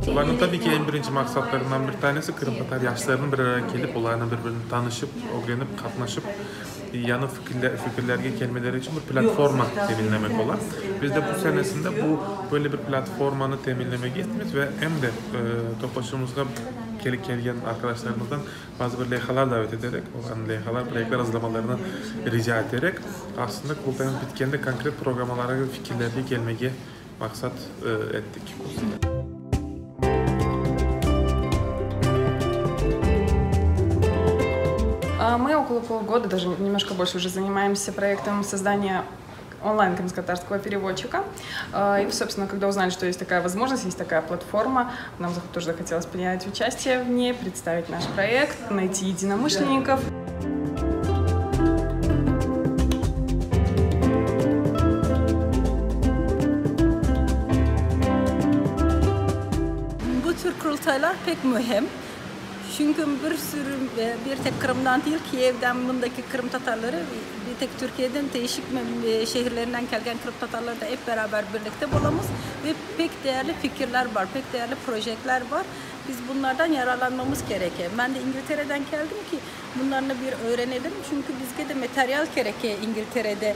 Olarnıñ tabiy ki eñ birinci maqsatlarından bir tanesi qırımtatar yaşlarınıñ bir araya kelip, olarnıñ bir-birini tanışıp, ögrenip, qatnaşıp, yañı fikirlerge kelmeleri içün bir platforma teminlemek ola. Biz de bu senesinde bu böyle bir platformanı teminlemege isteymiz ve em de toplaşuvımızğa kelgen arkadaşlarımızdan bazı bir leyhalar davet eterek, olarnıñ leyhalar, proyektler azırlamalarını rica eterek, aslında Qurultaymız bitkende konkret programmalarğa ve fikirlerge kelmege maqsat ettik. Мы около полгода, даже немножко больше уже занимаемся проектом создания онлайн крымско-татарского переводчика. И, собственно, когда узнали, что есть такая возможность, есть такая платформа, нам тоже захотелось принять участие в ней, представить наш проект, найти единомышленников. Bu tür qurultaylar pek mühim. Çünki bir sürü, bir tek Qırımdan değil, Kiyevden mındaki qırımtatarları, bir tek Türkiyeden değişik şehirlerinden kelgen qırımtatarlar da ep beraber birlikte bolamız ve pek değerli fikirler bar, pek değerli projektler bar. Biz bunlardan yararlanmamız kereke. Ben de İngiltereden keldim ki, bunlarnı bir öğrenelim, çünki bizge de materyal kereke İngilterede.